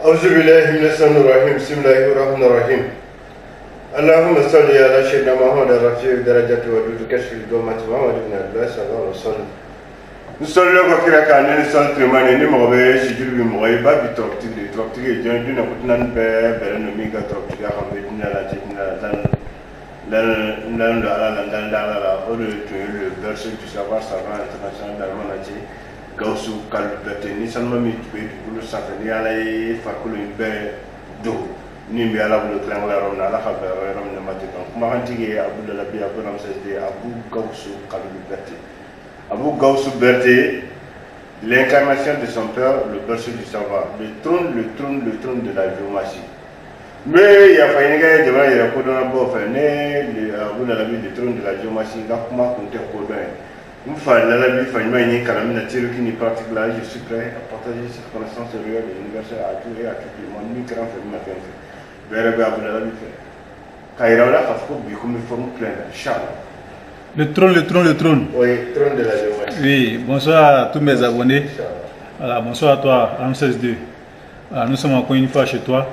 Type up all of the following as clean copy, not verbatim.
أعوذ بالله من الشيطان الرجيم، بسم الله الرحمن الرحيم. اللهم صل على سيدنا محمد الرفيع الدرجة ودود كشف الغمة محمد بن عبد الله صلى الله عليه وسلم. N sɔlila ko kira kan ni sɔn tilemani ni mɔgɔ bɛ sijuru bi mɔgɔ ye ba bi tɔrɔtigi de tɔrɔtigi ye diɲɛ diinɛ ko naani bɛɛ bɛnnen don min ka tɔrɔtigiya kan bɛ diinɛ la tɛ diinɛ la dan dan don Ala la dan da Ala la. O de tun ye le berceau du savoir savant international dans le monde entier, Gawusu Kalilu Berete. Ni sanuma min tun bɛ dugukolo sanfɛ ni Ala ye farikolo in bɛɛ dogo min bɛ Ala bolo tilankɛ yɔrɔ min na, Ala ka bɛn yɔrɔ min na ma tɛ ban. Kumakantigi ye Abu Lalabi, Abu Ramsès, Abu Gawusu Kalilu Berete. Abu Gawusu Berete, l'incarnation de son père, le berceau du savoir, le trône, le trône, le trône de la géomancie. N bɛ yafa ɲini kɛ jamana yɛrɛ kodɔnnabaw fɛ. Ne Abu Lalabi, le trône de la géomancie, n ka kuma kun tɛ kodɔn ye. N fa Lalabi fa ɲuman ye kalan min na théorique ni pratique la, je suis prêt à partager cette connaissance réelle et universelle à tout et à tout le monde. Min kɛra n fɛ, min ma kɛ n fɛ, bɛɛ yɛrɛ bɛ Abu Lalabi fɛ k'a yira u la k'a fɔ ko bi ko n bɛ forme pleine na, inchallah. Le trône, le trône, le trône. Oui, trône de la géomancie. Oui, bonsoir à tous mes abonnés. Inch'Allah. Voilà, bonsoir à toi, Ramsès II. Voilà, nous sommes encore une fois chez toi.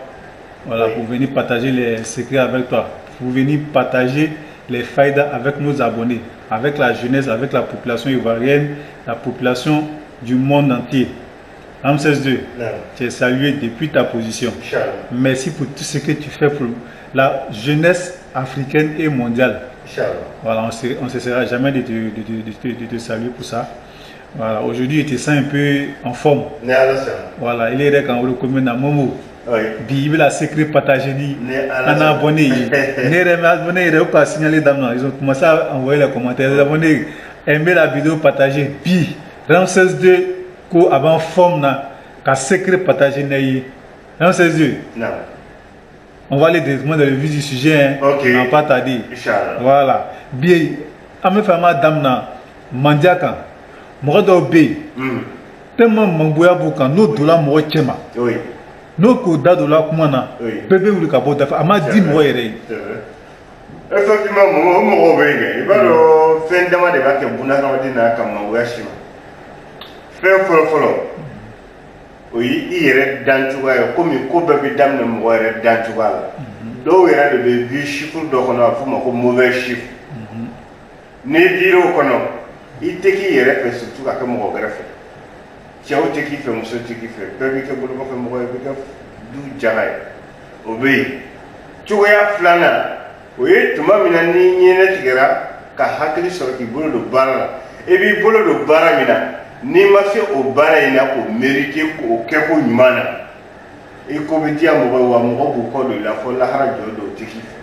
Voilà, Oui. pour venir partager les secrets avec toi. Pour venir partager les faïdas avec nos abonnés, avec la jeunesse, avec la population ivoirienne, la population du monde entier. Ramsès II, Non. tu es salué depuis ta position. Inch'Allah. Merci pour tout ce que tu fais pour la jeunesse africaine et mondiale. Inch'Allah. Voilà, on ne cessera jamais de te saluer pour ça. Voilà, aujourd'hui, tu te sens un peu en forme. Ni Ala sɔnna. Voilà, il est quand on commune à Momo. Oui. Bi, il la secret partagé ni Ni Ala un sɔnna. Abonné. Ne yɛrɛ abonné yɛrɛ ka signaler daminɛ. Ils ont commencé à envoyer les commentaires. Les abonnés, aimez la vidéo, partagez. Bi, Ramsès 2 ko a b'an forme na ka secret partager n'a ye. Ramsès 2, Non. on va aller directement dans le vif du sujet. Hein. Ok. On va pas tarder. Inch'Allah. Voilà. Bi, an bɛ fɛ an b'a daminɛ mandiya kan. Mɔgɔ dɔw bɛ yen, tellement mangoya b'u kan, n'o donna mɔgɔ cɛ ma, n'o k'o da don la kuma na, bɛɛ bɛ wuli ka bɔ da fɛ, a ma di mɔgɔ yɛrɛ ye. C'est vrai. Effectivement, mɔgɔ o mɔgɔw bɛ yen kɛ. I b'a dɔn, fɛn dama de b'a kɛ bunahadamaden na ka mangoya si ma. Fɛn fɔlɔ fɔlɔ, o ye i yɛrɛ dan cogoya ye, komi ko bɛɛ bɛ daminɛ mɔgɔ yɛrɛ dan cogoya la. Dɔw yɛrɛ de bɛ vie chiffre dɔ kɔnɔ, a bɛ f'o ma ko mauvais chiffre. N'i dir'o kɔnɔ, i tɛ k'i yɛrɛ fɛ, surtout ka kɛ mɔgɔ wɛrɛ fɛ. Cɛw tɛ k'i fɛ, muso tɛ k'i fɛ, bɛɛ b'i kɛ bolokɔfɛ mɔgɔ ye, i bɛ kɛ du jaga ye. O bɛ yen. Cogoya filanan, o ye tuma min na ni ɲɛnɛ tigɛra ka hakili sɔrɔ k'i bolo don baara la, i b'i bolo don baara min na, n'i ma se o baara in na k'o mériter, k'o kɛ ko ɲuman na, i ko bɛ diya mɔgɔ ye wa mɔgɔ b'u kɔ don i la fo lahara jɔ don, o tɛ k'i fɛ.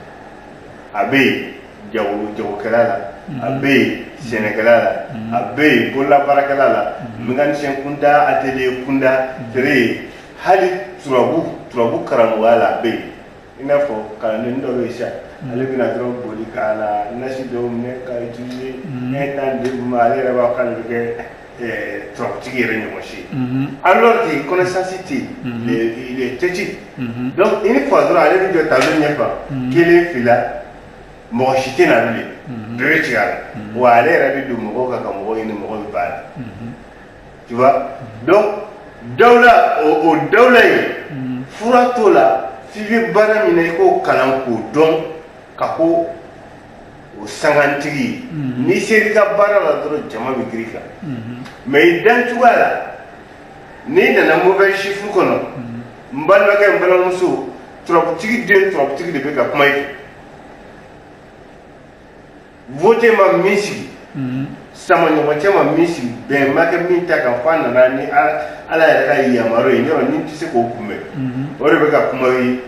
A bɛ yen jago jagokɛla la, a bɛ yen sɛnɛkɛla la, a bɛ yen bololabaarakɛla la, mécanicien kunda, atelier kunda, feere yen, hali turabu karamɔgɔya la, a bɛ yen. I n'a fɔ kalanden dɔ bɛ yen sisan, ale bɛna dɔrɔn boli ka na nasi dɔw minɛ ka utiliser un temps deux mois, ale yɛrɛ b'a fɔ k'ale bɛ kɛ turabutigi yɛrɛ ɲɔgɔn si ye, alors que connaissance tɛ yen, il est têtu. Donc une fois dɔrɔn, ale bɛ jɔ tableau ɲɛfɛ, kelen, fila, mɔgɔ si tɛ na bilen, bɛɛ bɛ tigɛ a la wa ale yɛrɛ bɛ don mɔgɔw kan ka mɔgɔw ɲini, mɔgɔw bɛ ban a la, tu vois. Donc dawula o dawula in, fura t'o la f'i bɛ baara min na, i k'o kalan k'o dɔn ka ko o sangantigi ye. N'i ser'i ka baara la dɔrɔn, jama bɛ girin kan. Mais i dan cogoya la, n'i nana mauvais chiffre kɔnɔ, n balimakɛ, n balimamuso, turabutigi den turabutigi de bɛ ka kuma i fɛ. Vote ma min sigi, sama ɲɔgɔn cɛ ma min sigi, bɛn ma kɛ min ta kan, f'a nana ni Ala yɛrɛ ka yamaru ye, yɔrɔ ni tɛ se k'o kunbɛn, o de bɛ ka kuma ye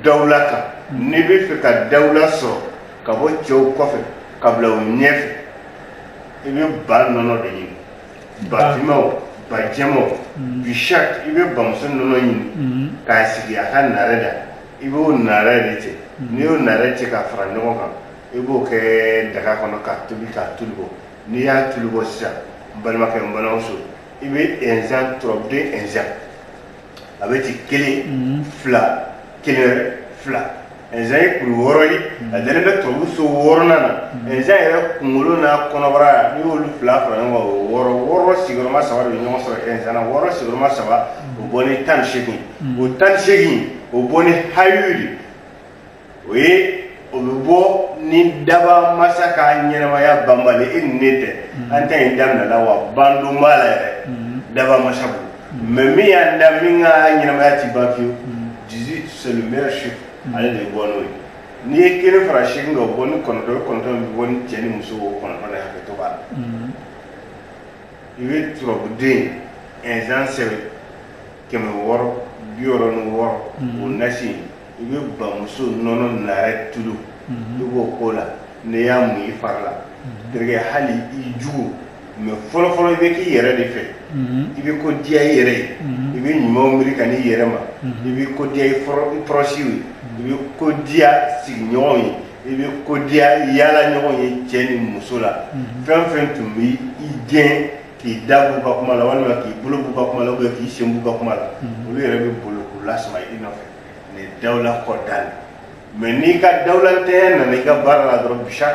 dawula kan. N'i bɛ fɛ ka dawula sɔrɔ ka bɔ cɛw kɔfɛ ka bila u ɲɛfɛ, i bɛ ba nɔnɔ de ɲini, ba finman o, ba jɛman o, bi chaque i bɛ bamuso nɔnɔ ɲini k'a sigi a ka narɛ da, i b'o narɛ de cɛ. N'i y'o narɛ cɛ ka fara ɲɔgɔn kan, i b'o kɛ daga kɔnɔ k'a tobi k'a tulu bɔ. N'i y'a tulu bɔ sisan, n balimakɛ, n balimamuso, i bɛ ɛnzan turabuden ɛnzan, a bɛ ci kelen, fila, kelen wɛrɛ, fila. Ɛnzan ye kuru 6 ye, a dalen bɛ tubabu so 6nan na. Ɛnzan yɛrɛ kunkolo n'a kɔnɔbara, n'i y'olu fila fara ɲɔgɔn kan, o 6, 6 sigiyɔrɔma 3 de bɛ ɲɔgɔn sɔrɔ ɛnzan na. 6 sigiyɔrɔma 3, o bɔ ni 18, o 18, o bɔ ni hayu de o ye. O bɛ bɔ ni daba masa ka ɲɛnamaya banbali. E ni ne tɛ, an ta in daminɛla wa bandon b'a la yɛrɛ, daba masa bolo. Mais min y'an da, min ka ɲɛnamaya ti ban fiyewu, 18, c'est le meilleur chiffre, ale de bɛ bɔ n'o ye. N'i ye 1 fara 8 kan, o bɔ ni 9, 9 bɛ bɔ ni cɛ ni muso, o 9 de hakɛto b'a la. I bɛ turabuden ɛnzan sɛbɛn 666, o nasi, i bɛ bamuso nɔnɔ narɛ tulu, i b'o k'o la. N'i y'a mun i fari la, terikɛ, hali i jugu. Mais fɔlɔfɔlɔ, i bɛ k'i yɛrɛ de fɛ, i bɛ ko diya i yɛrɛ ye, i bɛ ɲumanw miiri ka n'i yɛrɛ ma, i bɛ ko diya i proche ye, i bɛ ko diya sigiɲɔgɔnw ye, i bɛ ko diya yaala ɲɔgɔn ye, cɛ ni muso la. Fɛn fɛn tun bɛ i gɛn k'i da b'u ka kuma la, walima k'i bolo b'u ka kuma la, ou bien k'i sen b'u ka kuma la, olu yɛrɛ bɛ bolo k'u lasama i nɔfɛ. Nin ye dawula kɔ dan. Mais n'i ka dawulantanya nana i ka baara la dɔrɔn, bisa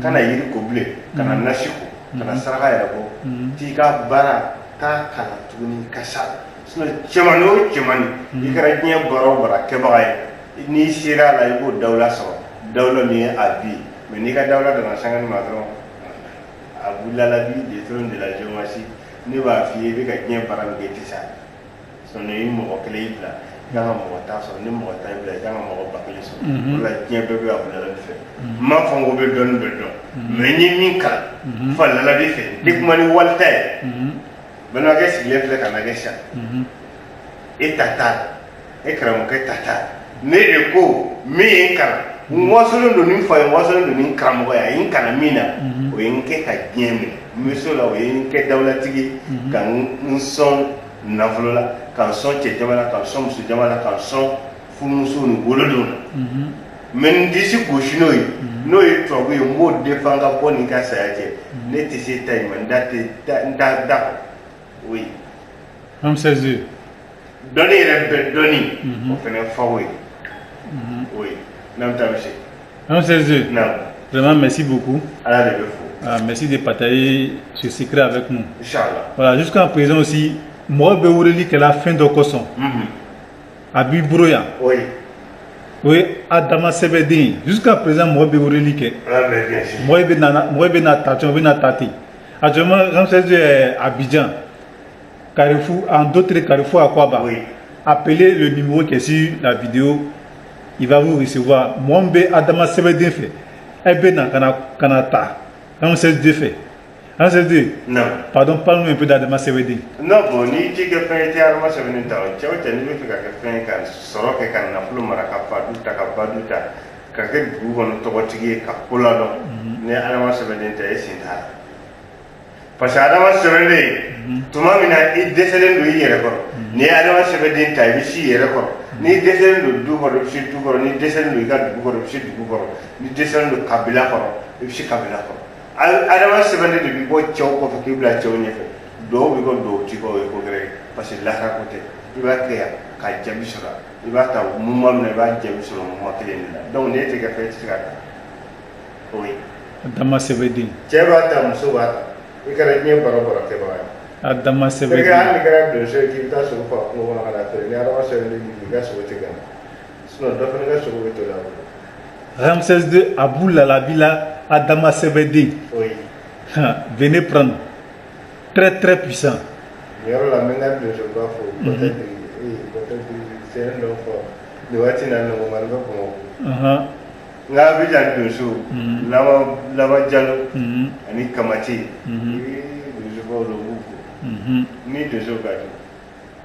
kana yiri ko bilen, kana nasi ko, kana saraka yɛrɛ bɔ, t'i ka baara taa kalan tuguni ka sa. Sinon cɛmanni o cɛmanni, i kɛra diɲɛ baara o baara kɛbaga ye, n'i sera a la, i b'o dawula sɔrɔ, dawula min ye a bi. Mais n'i ka dawula donna sangani ma dɔrɔn, a wulila bi de trône de la géomancie. Ne b'a f'i ye, i bɛ ka diɲɛ baara min kɛ, i tɛ se a la. Sinon ni mɔgɔ kelen y'i bila, i kan ka mɔgɔ 10 sɔrɔ. Ni mɔgɔ 10 y'i bila, i kan ka mɔgɔ 1000 sɔrɔ. O la diɲɛ bɛɛ bɛ Abudulayi fɛ. N m'a fɔ n ko bɛ dɔnni bɛ dɔn, mais n ye min kalan falala de fɛ, n tɛ kuma ni walita ye. Balimakɛ sigilen filɛ ka na kɛ sisan, e ta t'a la, e karamɔgɔkɛ ta t'a la. Ne de ko min ye n kalan, n wasolen don ni n fa ye, n wasolen don ni n karamɔgɔ ye. A ye n kalan min na, o ye n kɛ ka diɲɛ minɛ. N bɛ so la, o ye n kɛ dawulatigi, ka n sɔn nafolo la, ka n sɔn cɛ jama la, ka n sɔn muso jama la, ka n sɔn furumuso ni wolodenw na. Mais n disi gosi n'o ye, n'o ye tubabu ye, n b'o défend ka bɔ nin ka saya cɛ. Ne tɛ se ta in ma, n da tɛ n da da kɔ. Oui. Ramsès II. Dɔnni yɛrɛ bɛ dɔnni, o fana faw ye. Oui, n'an bɛ taa bɛ se. Ramsès II. Non. Vraiment, merci beaucoup. Ala de bɛ fo. Ah, merci de partager ce secret avec nous. Inchallah. Voilà, jusqu'à présent aussi, mɔgɔ bɛ weleli kɛla fɛn dɔ kosɔn. A b'i bolo yan. Oui. O ye Adama sɛbɛden ye. Jusqu'à présent, mɔgɔ bɛ weleli kɛ. Ah, mais bien sûr. Mɔgɔ bɛ na, mɔgɔ bɛ na ta, o bɛ na ta ten. Actuellement, Ramsès II est à Abidjan. Carrefour, en d'autres carrefour à Kouaba. Oui. Appelez le numéro qui est sur la vidéo, il va vous recevoir. Mɔgɔ min bɛ Adama sɛbɛden fɛ, e bɛ na ka na ta Ramsès II fɛ. Ramsès II. Non. Pardon, parle-nous un peu d'Adama sɛbɛden. Non, bon, n'i t'i kɛ fɛn ye, i tɛ Adama sɛbɛnden ta. O cɛ o cɛ, n'i bɛ fɛ ka kɛ fɛn ye, ka sɔrɔ kɛ, ka nafolo mara, ka fa du ta, ka ba du ta, ka kɛ dugu kɔnɔ tɔgɔtigi ye, ka ko ladɔn, ni Adama sɛbɛnden tɛ, e sen t'a la. Parce que Adama sɛbɛnden, tuma min na i dɛsɛlen don i yɛrɛ kɔrɔ, n'i ye Adama sɛbɛnden ta, i bɛ s'i yɛrɛ kɔrɔ. N'i dɛsɛlen don du kɔrɔ, i bɛ se du kɔrɔ. N'i dɛsɛlen don i ka dugu kɔrɔ, i bɛ se dugu kɔrɔ. N'i dɛsɛlen don kabila kɔrɔ, i bɛ se kabila kɔrɔ. Adama sɛbɛnden de bɛ bɔ cɛw kɔfɛ k'i bila cɛw ɲɛfɛ. Dɔw b'i kɔ, dɔw t'i kɔ, o ye ko wɛrɛ ye, parce que lahara ko tɛ. I b'a kɛ yan ka jaabi sɔrɔ, i b'a ta moment min na, i b'a jaabi sɔrɔ moment kelen de la. Donc n'e tɛ kɛ fɛn, i tɛ se k'a ta. Oui. Adama sɛbɛnden. Cɛ b'a ta, muso b'a ta, i kɛra diɲɛ baro baro kɛbaga ye. Adama Terikɛ, hali sɛbɛnden. n'i kɛra donso ye k'i bɛ taa sogo faga kungo kɔnɔ ka na feere, ni Adama sɛbɛnden b'i kun, i ka sogo tɛ gana. Sinon dɔ fana ka sogo bɛ toli a bolo. Ramsès II, Abou Lalabila, Adama sɛbɛnden. Oui. Venez prendre. Très très puissant. Nin yɔrɔ la, n bɛ n ka donsoba fo, Kɔtɛ Biriki. Ee, Kɔtɛ Biriki, c'est un homme fort. Nin waati in na, nɔgɔmani bɛ Bamakɔ. N ka Abidjan donso, Lama Lama Jalo ani Kamati. Ee, donsobaw don, u b'u fo. Ni donso ka di.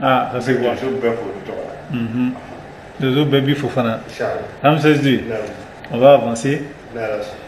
Ah, ça c'est bon. Donso bɛɛ fo olu tɔgɔ la. Donso bɛɛ b'i fo fana. Inchallah. Ramsès II. Naam. On va avancer. N'Ala sɔnna.